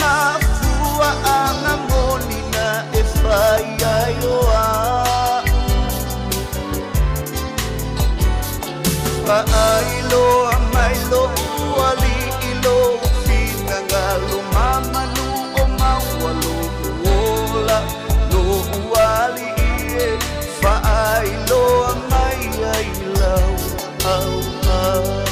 mafuaaga moniga e fai ai o a'u. Faailoa mai lou Alii i lou finagalo ma manu o maua lou ola, lou Alii e, faailoa mai ai lau auauna.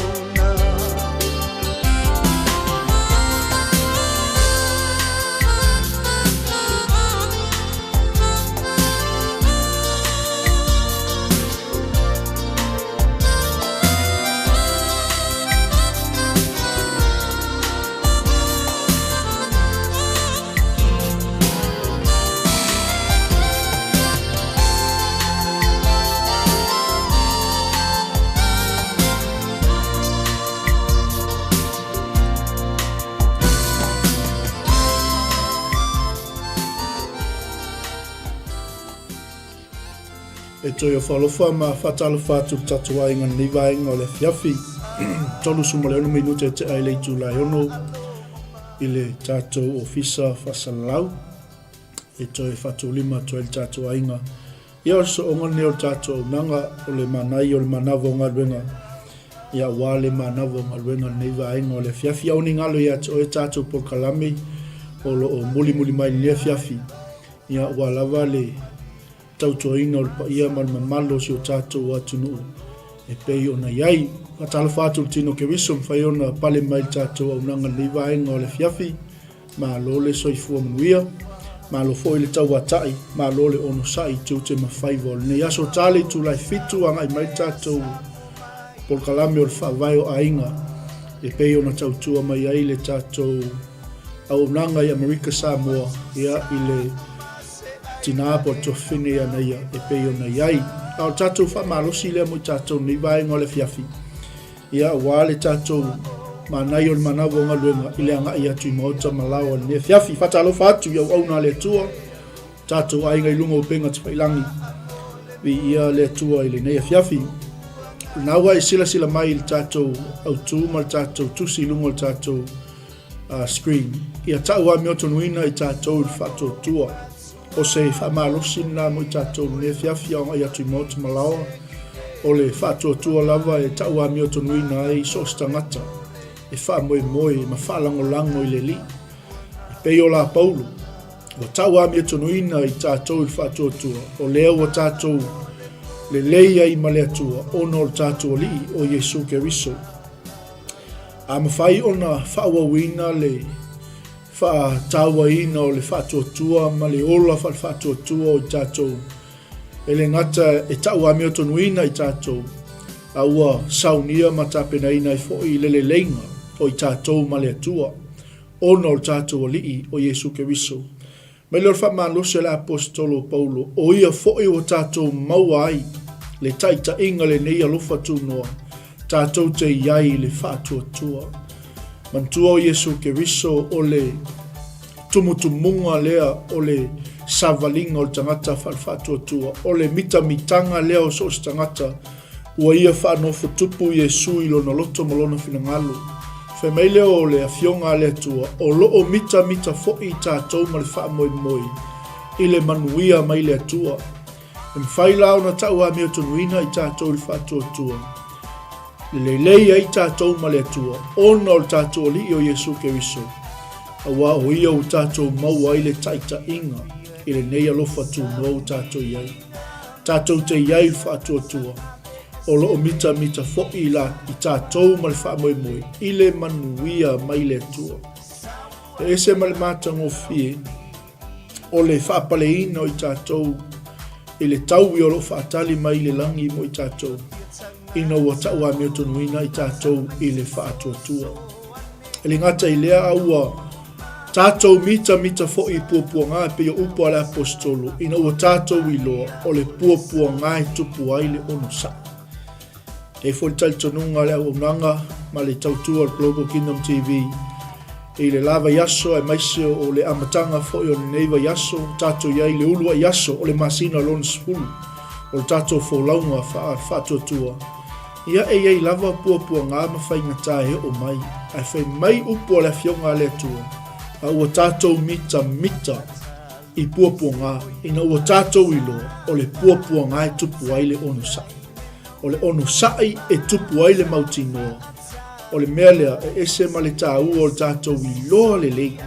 E toe alofa ma faatalofa atu i le tatou aiga i lenei vaega o le afiafi. 36 minute e tea i le itula e 6 i le tatou ofisa faasalalau e toe faatulima atu ai le tatou aiga. Ia o le sooga lenei o le tatou auaunaga o le manaia o le manava o galuega ia aua le manava o galuega i lenei vaega o le afiafi. Aua ne i galo ia te oe tatou polokalame o lo o mulimuli mai i lenei afiafi ia aua lava le tautuaina o le paia ma le mamalu o si o tatou atunuu e pei ona i ai. Faatalofa atu i le tino Keriso, mafai ona pale mai i le tatou auaunaga i lenei vaega o le afiafi. Malo le soifua manuia, malo foi le tauatai, malo le onosai i tiute ma faiva o lenei aso. Ta le itula e 7 agai mai le tatou polokalame o le Faavae o Aiga e pei ona tautua mai ai le tatou auaunaga i Amerika Samoa ia i le Tina po o le tuafafine ia Naia e pei ona i ai. A o le tatou faamalosi lea mo i tatou nei vaega o le afiafi, ia aua le tatou manaia o le manava o galuega i le agai atu i maota ma laoa i lenei afiafi. Faatalofa atu i auauna a le Atua, tatou aiga i luga o upega tafailangi. Viia le Atua i lenei afiafi. O lena ua e silasila mai i le tatou autu ma le tatou tusi i luga o le tatou screen. Ia tau amiotonuina i tatou i le faatuatua. O se faamalosi lena mo i tatou i lenei afiafi a o agai atu i Maota ma Laoa. O le faatuatua lava e tau amiotonuina ai so o se tagata e faamoemoe ma faalagolago i le Alii. E pei o la Paulo, ua tau amiotonuina i tatou i le faatuatua, o lea ua tatou lelei ai ma le Atua ona o le tatou Alii o Iesu Keriso. A mafai ona faaauauina le faatauaina o le faatuatua ma le ola faale-faatuatua o i tatou, e le gata e tau amiotonuina i tatou, a ua saunia ma tapenaina ai foi le leleiga o i tatou ma le Atua, ona o le tatou Alii o Iesu Keriso. Mai lea o le faamalosi a le Aposetolo o Paulo, o ia foi ua tatou maua ai le taitaiga lenei alofa tunoa, tatou te i ai i le faatuatua. Manatua o Iesu Keriso o le tumutumuga lea o le savaliga o le tagata faale-faatuatua, o le mitamitaga lea o so o se tagata Ua ia faanofotupu Iesu i lona loto ma lona finagalo. Fai mai lea o le Afioga a le Atua, o lo o mitamita foi i tatou ma le faamoemoe i le manuia mai le Atua. E mafai la ona tau amiotonuina i tatou i le faatuatua, le lelei ai tatou ma le Atua, ona o le tatou Alii o Iesu Keriso, aua o Ia ua tatou maua ai le taitaiga i lenei alofa tunoa ua tatou i ai. Tatou te i ai i le faatuatua, o lo o mitamita foi la i tatou ma le faamoemoe i le manuia mai le Atua. E ese ma le matagofie o le faapaleina o i tatou i le taui o lo o faatali mai i le lagi mo i tatou, ina ua tauamiotonuina i tatou i le faatuatua. E le gata i lea, a ua tatou mitamita foi i puapuaga e pei o upu a le Aposetolo, ina ua tatou iloa o le puapuaga e tupu ai le onosai. E i ai foi le talitonuga a le auaunaga ma le tautua o le Global Kingdom TV i le la vaiaso aemaise o le amataga foi o lenei vaiaso, tatou i ai i le uluai aso o le masina lona 10 o le tatou folauga faatuatua. Ia e i ai lava puapuaga ma faigata e oo mai, ae fai mai upu a le Afioga a le Atua, A ua tatou mitamita i puapuaga, ina ua tatou iloa, o le puapuaga e tupu ai le onosai. O le onosai e tupu ai le mautinoa. O le mea lea e ese ma le taua o le tatou iloa lelei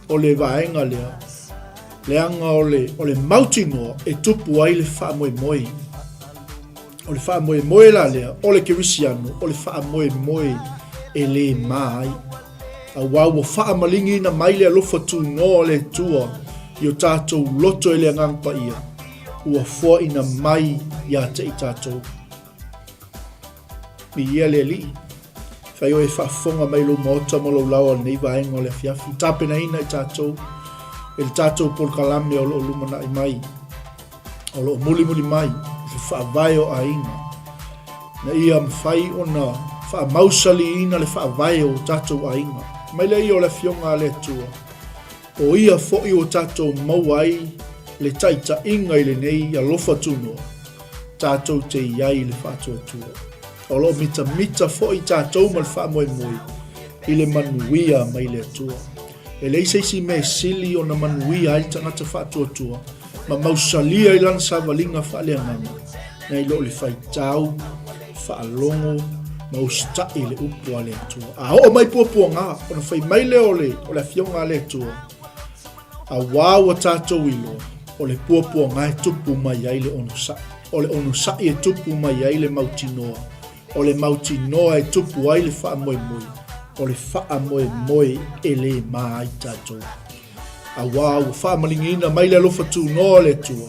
o le vaega lea, leaga o le, o le mautinoa e tupu ai le faamoemoe. O le faamoemoe la lea o le Kerisiano, o le faamoemoe e lē ma ai. Auā ua faamaligiina mai le alofa tunoa o le Atua i o tatou loto e le Agaga Paia, ua foaina mai ia te i tatou. Viia le Alii. Fai oe e faafofoga mai lou maota ma lou laoa i lenei vaega o le afiafi. Tapenaina i tatou e le tatou polokalame o lo o lumanai mai. o lo o mulimuli mai i le faavae o aiga, ina ia mafai ona faamausaliina le faavae o tatou aiga. Mai lea ia o le Afioga a le Atua, o ia foi ua tatou maua ai le taitaiga i lenei alofa tunoa, tatou te i ai i le faatuatua. O lo o mitamita foi tatou ma le faamoemoe i le manuia mai le Atua. E leai se isi mea e sili ona manuia ai le tagata faatuatua ma mausalia i lana savaliga faaleagaga, nai lo le faitau, faalogo ma usitai i le upu a le Atua. A oo mai puapuaga, ona fai mai lea o le, o le Afioga a le Atua, auā ua tatou iloa, o le puapuaga e tupu mai ai le onosai, o le onosai e tupu mai ai le mautinoa, o le mautinoa e tupu ai le faamoemoe, o le faamoemoe e lē ma ai tatou. Auā ua faamaligiina mai le alofa tunoa o le Atua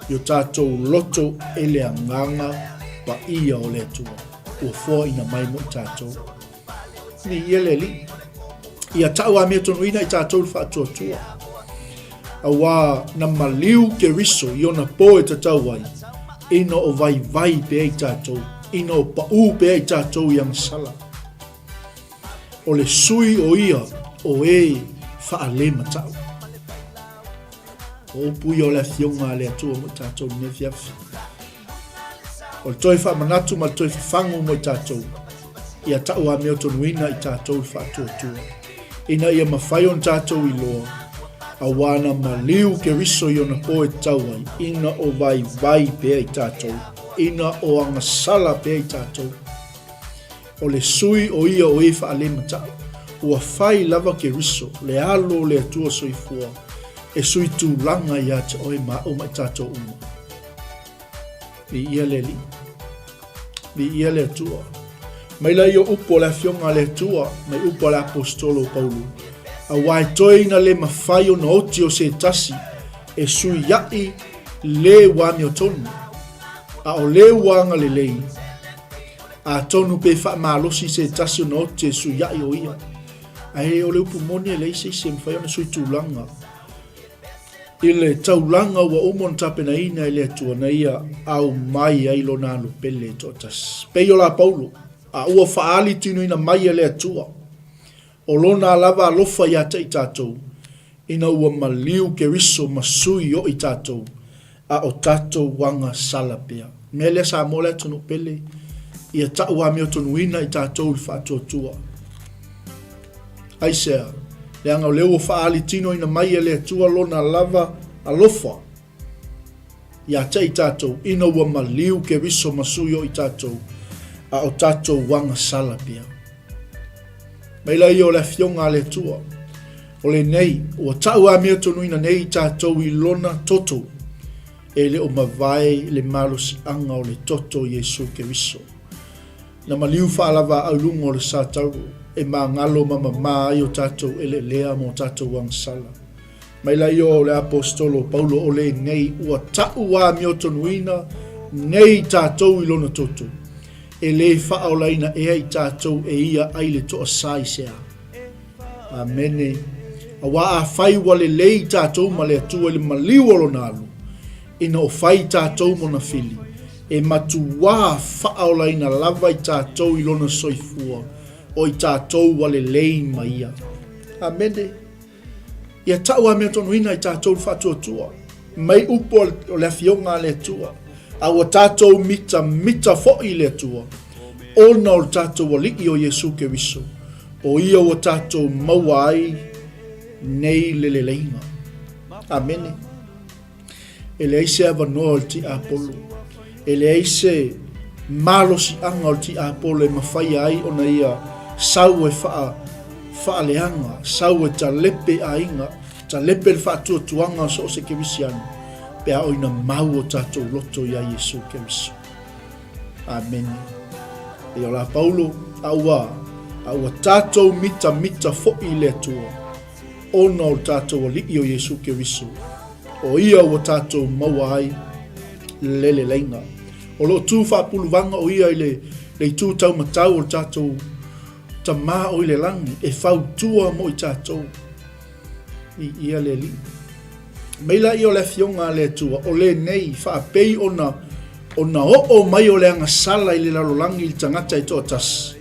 i o tatou loto e le Agaga Paia o le Atua, ua foaina mai mo i tatou. Viia le Alii. Ia tau amiatonuina i tatou le faatuatua. Auā na maliu Keriso i ona pō e tatau ai, ina o vaivai pea i tatou, ina o paʻū pea i tatou i agasala. O le sui o ia o e faalematau. O upu ia o le Afioga a le Atua mo i tatou i lenei afiafi. O le toe faamanatu ma le toe fafagu mo i tatou, ia tau amiotonuina i tatou le faatuatua, ina ia mafai ona tatou iloa, auā na maliu Keriso i ona pō e tatau ai, ina o vaivai pea i tatou, ina o agasala pea i tatou. O le sui o ia o e faalematau, ua fai lava Keriso, le Alo o le Atua Soifua, e sui tulaga ia te oe ma au ma i tatou uma. Viia le Alii. Viia le Atua. Mai la ia upu o le Afioga a le Atua, mai upu a le Aposetolo o Paulo, auā e toe ina le mafai ona oti o se tasi e suiaʻi le ua amiotonu, a o le ua agalelei, atonu pe faamalosi se tasi ona oti e suiaʻi o ia. Ae o le upu moni e leai se isi e mafai ona sui tulaga i le taulaga ua uma ona tapenaina e le Atua na ia aumai ai lona alo pele e toatasi. Pei o la Paulo, a ua faaali tinoina mai e le Atua, o lona lava alofa ia te i tatou, ina ua maliu Keriso ma sui o i tatou, a o tatou aga sala pea. Mea lea Samoa le atunuu pele, ia tau amiotonuina i tatou i le faatuatua. Aisea? Leaga o lea ua faaali tinoina mai e le Atua lona lava alofa ia te i tatou, ina ua maliu Keriso ma sui o i tatou, a o tatou aga sala pea. Mai la ia o le Afioga a le Atua, o lenei, ua tau amiatonuina nei i tatou i lona toto, e le o mavae le malosiaga o le toto o Iesu Keriso. Na maliu faalavaau i luga o le sa tauro, e magalo ma mamā ai o tatou eleelea ma o tatou agasala. Mai la ia o le Aposetolo o Paulo o lenei, ua tau amiotonuina nei i tatou i lona toto, e lē faaolaina ea i tatou e ia ai le toasā i se a? Amene. Auā afai ua lelei i tatou ma le Atua i le maliu o lona alo, ina o fai i tatou mona fili, e matuā faaolaina lava i tatou i lona soifua, o i tatou ua lelei ma ia. Amene. Ia tau amiatonuina i tatou le faatuatua, mai upu o le Afioga a le Atua, a ua tatou mitamita foi i le Atua, ona o le tatou Alii o Iesu Keriso, o ia ua tatou maua ai nei leleleiga. Amene. E leai se avanoa o le tiapolo. E leai se malosiaga o le tiapolo e mafaia ai ona ia sau e faa, faaleaga, sau e talepe aiga, talepe le faatuatuaga o so o se kerisiano, pe a oi na mau o tatou loto iā Iesu Keriso. Amene. E o la Paulo, a ua, a ua tatou mitamita foʻi i le Atua, ona o le tatou Alii o Iesu Keriso, o Ia ua tatou maua ai le leleiga. O lo o tu faapuluvaga o Ia i le, le itu taumatau o le tatou Tamā o i le lagi, e fautua mo i tatou. I ia le Alii. Mai laia o le Afioga a le Atua, o lenei, faapei ona, ona oo mai o le agasala i le lalolagi i le tagata e toatasi,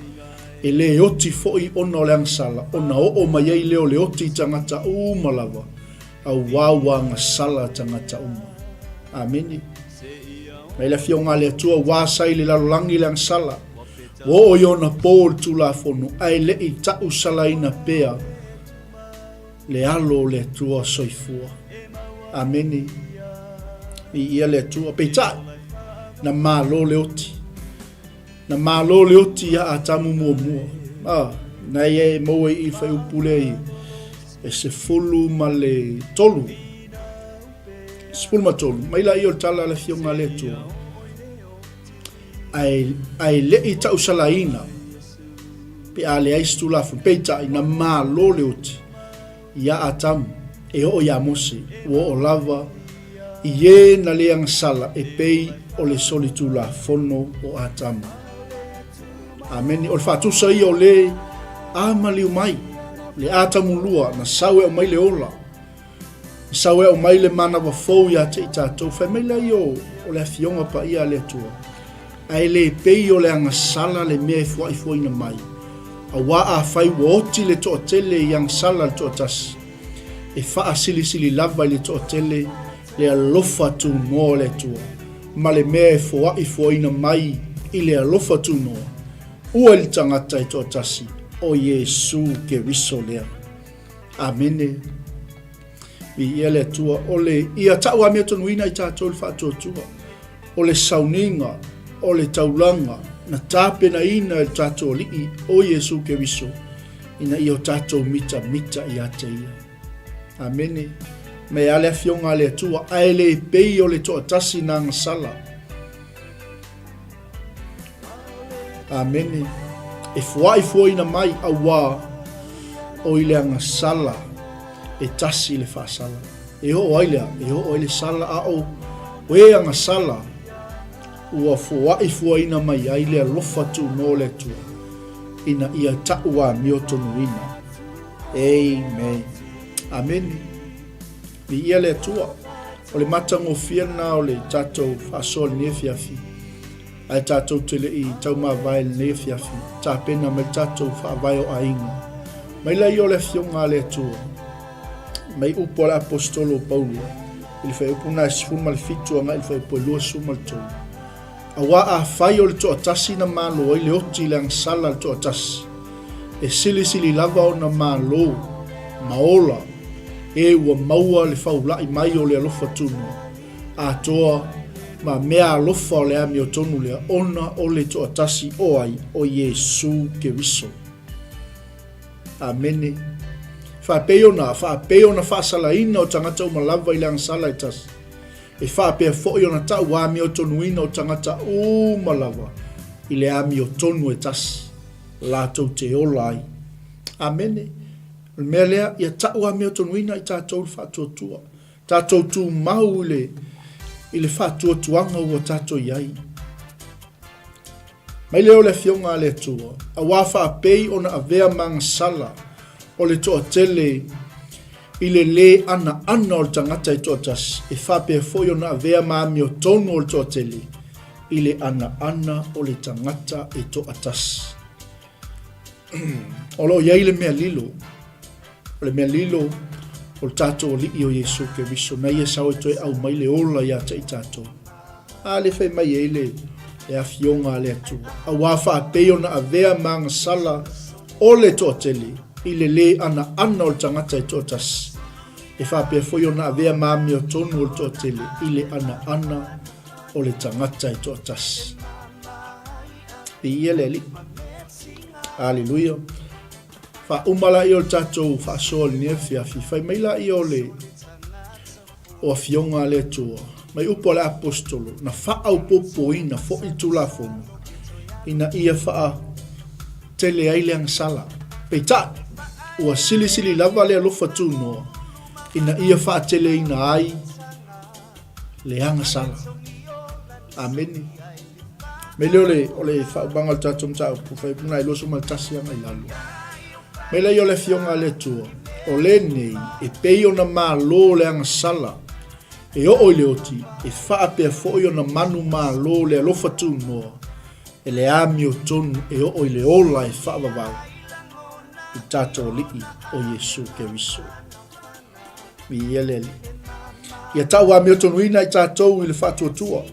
e le oti foi ona o le agasala, ona oo mai ai lea o le oti i tagata uma lava, auā ua agasala tagata uma. Amene. Mai le Afioga a le Atua, ua sa i le lalolagi le agasala, ua oo i ona pō le Tulafono, ae le i tausalaina pea le alo o le Atua soifua. Amene. Viia le Atua. Peitai, na malo le oti. Na malo le oti iā Atamu muamua. Ah, na ia e maua i i fuaiupu lea i e 13. 13. Mai laia o le tala a le Afioga a le Atua. Ae, ae le i tausalaina pe a leai se Tulafono. Peitai, na malo le oti iā Atamu e oo iā Mose, ua oo lava i ē na le agasala e pei o le solitulafono o Atamu. Amene. O le faatusa ia o le a maliu mai, le Atamu lua, na sau e aumai le ola, na sau e aumai le manawa fou iā te i tatou. Fai mai laia o, o le Afioga Paia a le Atua, Ae le pei o le agasala le mea e fuaifuaina mai, auā afai ua oti le toatele i agasala le toatasi, e faasilisili lava i le toatele le alofa tunoa o le Atua, ma le mea e foaifuaina mai i le alofa tunoa, ua i le tagata e toatasi, o Iesu Keriso lea. Amene. Viia le Atua, o le ia tauamiatonuina i tatou le faatuatua, o le sauniga, o le taulaga na tapenaina e le tatou Alii o Iesu Keriso, ina ia o tatou mitamita ia te Ia. Amene. Mai a le Afioga a le Atua, ae le pei o le toatasi na agasala. Amene. E fuaifuaina mai auā o i le agasala e tasi le faasala. E oo ai lea, e oo ai le sala a o e agasala ua foaifuaina mai ai le alofa tunoa o le Atua ina ia tauamiotonuina. Amen. Amene. Viia le Atua. O le matagofie lena o le tatou faasoa i lenei afiafi. Ae tatou te le i taumavae i lenei afiafi, tapena mai le tatou faavae o aiga. Mai laia o le Afioga a le Atua, mai upu a le Aposetolo o Paulo, i le fuaiupu lena e 17 agai i le fuaiupu e 23. Auā afai o le toatasi na malo ai le oti i le agasala a le toatasi, e silisili lava ona malo ma ola e ua maua le faulaʻi mai o le alofa tunoa atoa ma mea alofa o le amiotonu lea ona o le toatasi o ai o Iesu Keriso. Amene. Faapei ona, faapei ona faasalaina o tagata uma lava i le agasala e tasi, E faapea foi ona tau amiotonuina o tagata uma lava i le amiotonu e tasi latou te ola ai. Amene. O le mea lea, ia tau amiotonuina i tatou le faatuatua. Tatou tumau i le, i le faatuatuaga ua tatou i ai. Mai lea o le Afioga a le Atua, auā faapei ona avea ma agasala o le toatele i le lē anaana o le tagata e toatasi, e faapea foi ona avea ma amiotonu o le toatele i le anaana o le tagata e toatasi. O lo o i ai le mea lilo, o le mea lilo o le tatou Alii o Iesu Keriso, na ia sau e toe aumai le ola ia te i tatou. A le fai mai ai le, le afioga a le Atua, auā faapei ona avea ma agasala o le toatele. i le lē anaana o le tagata e toatasi, e faapea foi ona avea ma amiotonu o le toatele i le anaana o le tagata e toatasi. Viia le Alii. Aleluia. Faauma laia o le tatou faasoa i lenei afiafi, fai mai laia o le o Afioga a le Atua, mai upu a le Aposetolo, na faaopoopoina foi le Tulafono ina ia faatele ai le agasala. Peitai, ua silisili lava le alofa tunoa ina ia faateleina ai le agasala. Amene. Mai lea o le, o le faaumaga o le tatou mataupu, fuaiupu lena e 21 agai i lalo. Mai lea o le Afioga a le Atua, o lenei e pei ona malo le agasala e oo i le oti, e faapea foi ona manumalo le alofa tunoa e le amiotonu e oo i le ola e faavavau i tatou Alii o Iesu Keriso. Viia le Alii. Ia tau amiotonuina i tatou i le faatuatua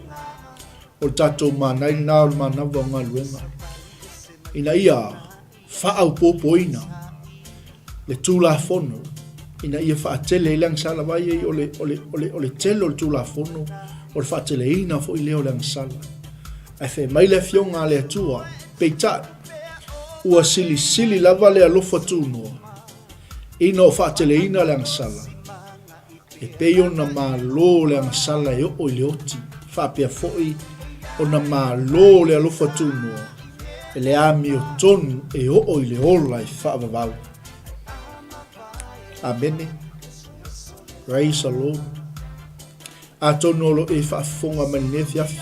o le tatou manai lena o le manava o galuega, ina ia faaopoopoina le Tulafono ina ia faatele ai le agasala. Vaai ai, o le, o le, o le, o le tele o le Tulafono, o le faateleina foi lea o le agasala. Ae fai mai le Afioga a le Atua, peitai, ua silisili lava le alofa tunoa ina o faateleina le agasala, E pei ona malo le agasala e oo i le oti, faapea foi ona malo le alofa tunoa e le amiotonu e oo i le ola e faavavau. Amene. Praise the Lord. Atonu o lo e faafofoga mai lenei afiafi.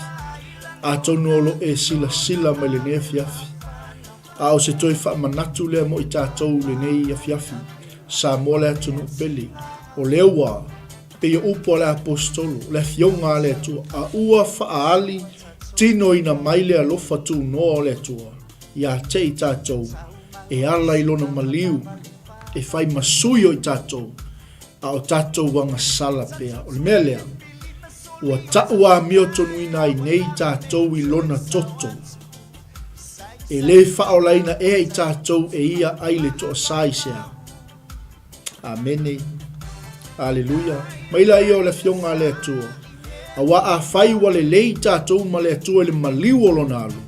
Atonu o lo e silasila mai lenei afiafi. A o se toe faamanatu lea mo i tatou i lenei afiafi, Samoa le atunuu pele, o lea ua pei o upu a le Aposetolo, le Afioga a le Atua, a ua faaali tinoina mai le alofa tunoa o le Atua ia te i tatou e ala i Lona maliu e fai ma sui o i tatou, a o tatou agasala pea. O le mea lea, ua tau amiotonuina ai nei tatou i Lona toto. E le faaolaina ea i tatou e ia ai le toasa i se a? Amene. Aleluia. Mai la ia o le Afioga a le Atua. Aua afai ua lelei tatou ma le Atua i le maliu o lona alu,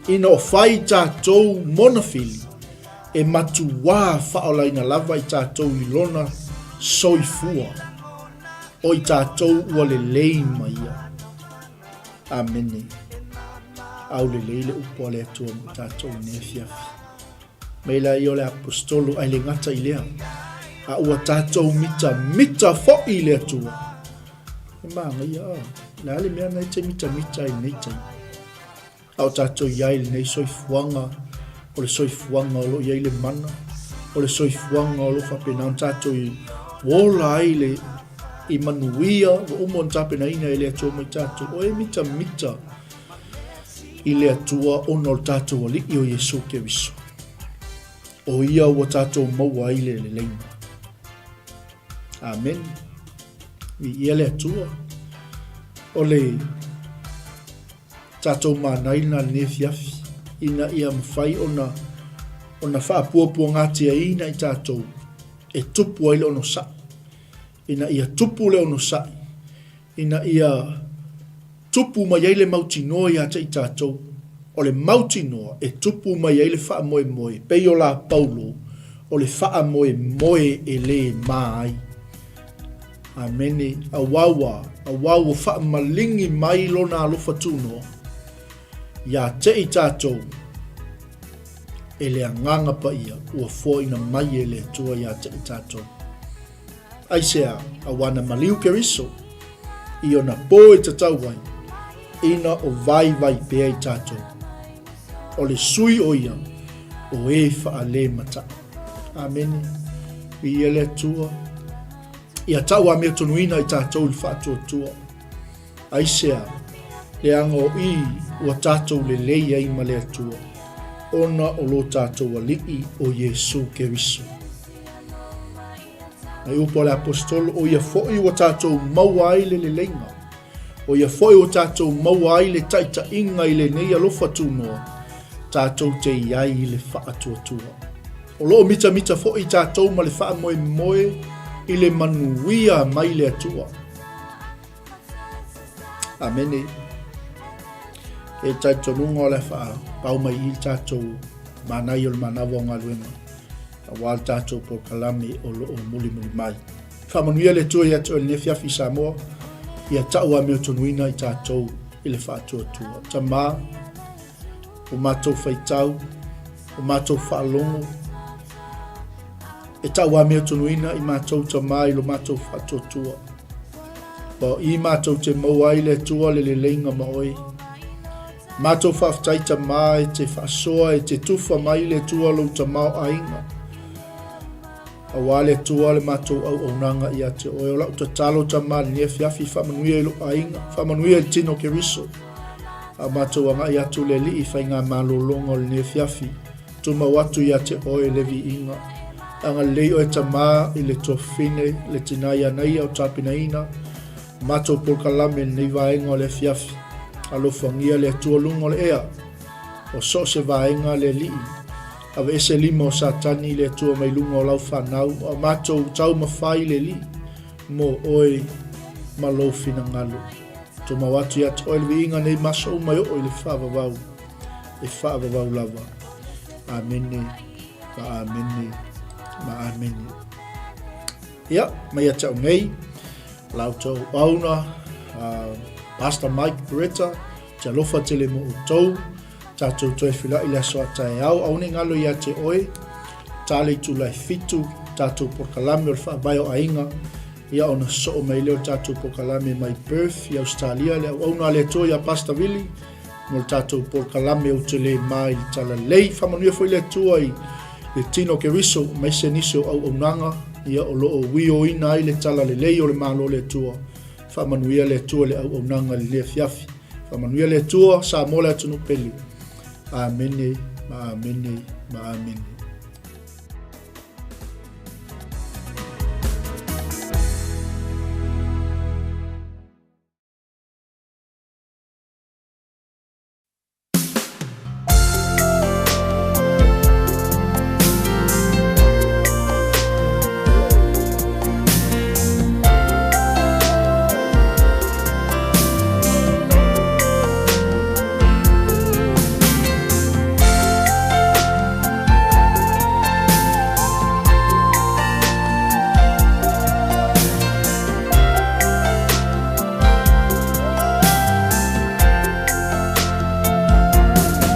ina o fai tatou mona fili, e matuā faaolaina lava i tatou i lona soifua, o i tatou ua lelei ma ia. Amene. Aulelei le upu a le Atua mo tatou i lenei afiafi. Mai la ia o le Aposetolo ae le gata i lea, a ua tatou mitamita foi i le Atua. E manaia, a. Le a le mea na e te mitamita ai i lenei taimi? A o tatou i ai i lenei soifuaga, o le soifuaga o lo o i ai le mana, o le soifuaga o lo o faapena ona tatou ola ai le i manuia ua uma ona tapenaina e le Atua mai tatou. O e mitamita i le Atua ona o le tatou Alii o Iesu Keriso. O ia ua tatou maua ai le leleiga. Amen. Viia le Atua. O le tatou manaina lenei afiafi ina ia mafai ona ona faapuapuagatiaina i tatou e tupu ai le onosai, ina ia tupu le onosai, ina ia tupu mai ai le mautinoa ia te i tatou. O le mautinoa e tupu mai ai le faamoemoe, pei o la Paulo, o le faamoemoe e le ma ai. Amene. Aua ua, aua ua faamaligi mai Lona alofa tunoa ia te i tatou e le Agaga Paia ua foaina mai e le Atua ia te i tatou. Aisea, aua na maliu Keriso i ona po e tatau ai, ina o vaivai pea i tatou. O le sui o ia, o e faalemataʻi. Amene. Viia le Atua. Ia tau amiotonu-ina i tatou i le faatuatua. Aisea, leaga o i ua tatou lelei ai ma le Atua, ona o lo tatou Alii o Iesu Keriso. Mai upu a le Aposetolo, o ia foi ua tatou maua ai le leleiga, o ia foi ua tatou maua ai le taitaiga i lenei alofa tunoa, tatou te i ai i le faatuatua. O lo o mitamita foi tatou ma le faamoemoe i le manuia mai le Atua. Amene. E talitonuga o le a faapau mai i le tatou manaia o le manava o galuega aua le tatou polokalame o lo o mulimuli mai. Faamanuia le Atua ia te oe i lenei afiafi Samoa, ia tau amiotonuina i tatou i le faatuatua. Tama, o matou faitau, o matou faalogo, e tau amiotonu i matou Tama i lo matou faatuatua. Ua o i matou te maua ai le Atua le leleiga ma oe. Matou faafetai Tama e te faasoa e te tufa mai le Atua lou tamaoaiga. Aua le Atua le matou auaunaga ia te oe. O lau tatalo Tama i lenei afiafi, faamanuia i lou aiga, faamanuia i le tino Keriso. A o matou agai atu le Alii i faigamalologa o lenei afiafi, tumau atu ia te oe le viiga. Agalelei oe Tama i le tuafafine, le tina ia Naia o tapenaina matou polokalame i lenei vaega o le afiafi. Alofagia le Atua luga o le ea o so o se vaega le Alii. Aveese lima o Satani le Atua mai luga o lau fanau, a o matou taumafai le Alii mo oe ma lou finagalo. Tumau atu ia te oe le viiga nei ma aso uma e oo i le faavavau, e faavavau lava. Amene, ma amene, ma amene. Ia, mai ia te au nei, la outou auauna, Pastor Mike Beretta, te alofa tele mo outou, tatou toe feiloai i le aso a taeao, aua ne i galo ia te oe, ta le itula e 7, tatou polokalame o le faavae o aiga, ia ona sosoo mai lea o le tatou polokalame mai Perth i Ausetalia, le auauna a le Atua ia Pastor Vili mo le tatou polokalame ou te le ma i le talalelei. Faamanuia foi le Atua i le tino Keriso aemaise nisi o auaunaga ia o lo o uioina ai le talalelei o le Malo o le Atua. Faamanuia le Atua i le auaunaga i lenei afiafi. Faamanuia le Atua, Samoa le atunuu pele. Amene ma amene ma amene.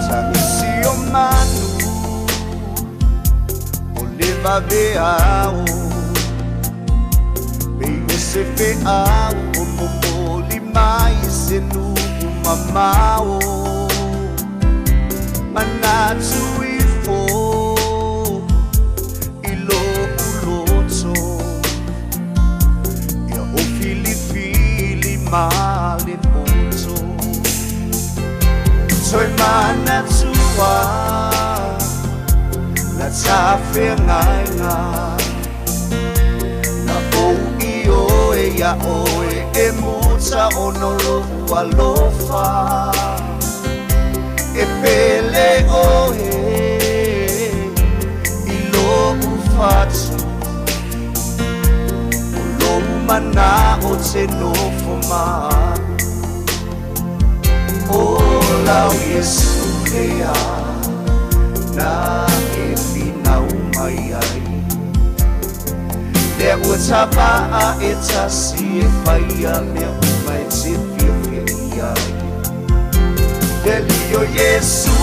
Tagisi o manu o le vaveao Pei o se feau o momoli mai se nuu mamao Manatu ifo i lo'u loto Ia o filifili ma le poto Toe manatua la tafeagaiga Na ou ioe iā oe e muta ona o lo'u alofa E pele oe i lo'u fatu O lou mana'o te nofo ma a'u O lau Iesu lea na e finau mai ai Lea ua tapa'a e tasi e faia mea uma e te fiafia i ai Le Alii o Iesu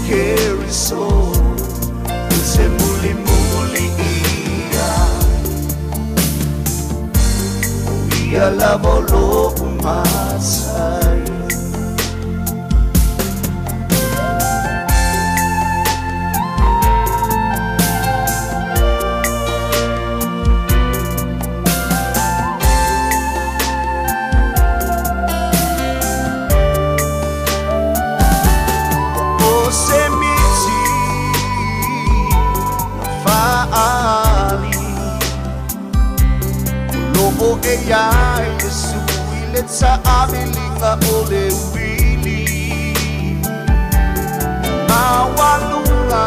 Keriso ou te mulimuli i ai O ia lava o lo'u matai. O se miti na fa'aali O lo'o e iā Iesu i le ta'amiliga o le uili Maualuga.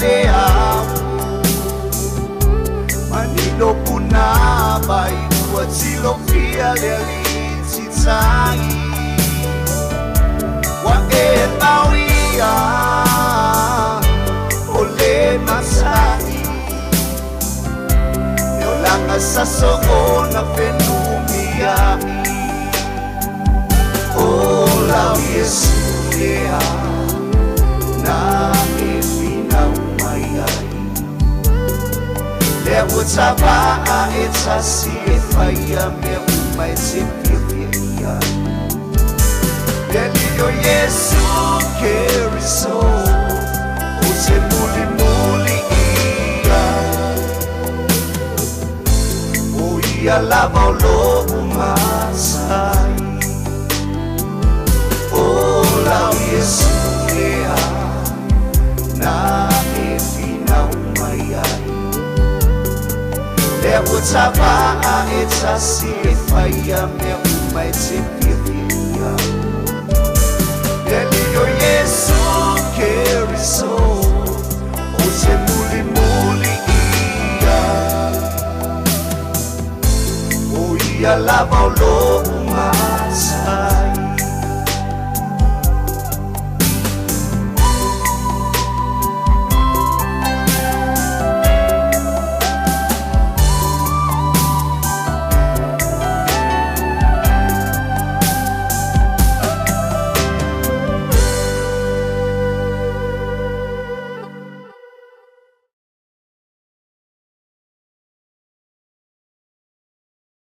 le au Manino puna vai ua tilofia le alititai Wa e mauia o le masai E o langa saso o na whenumia O lau Yesu lea Na e whina mai ai Lea ua tavaa e tasi e whaia mea umai te whiawhia ia Le alii o Iesu Keriso O te muli muli ia O ia lava o lou matai O lau Iesu lea Na e finau mai ai Lea ua tavaa e tasi e whaia mea umai te whiawhia ia Le alii o Iesu Keriso O te muli muli ia O ia lava o lou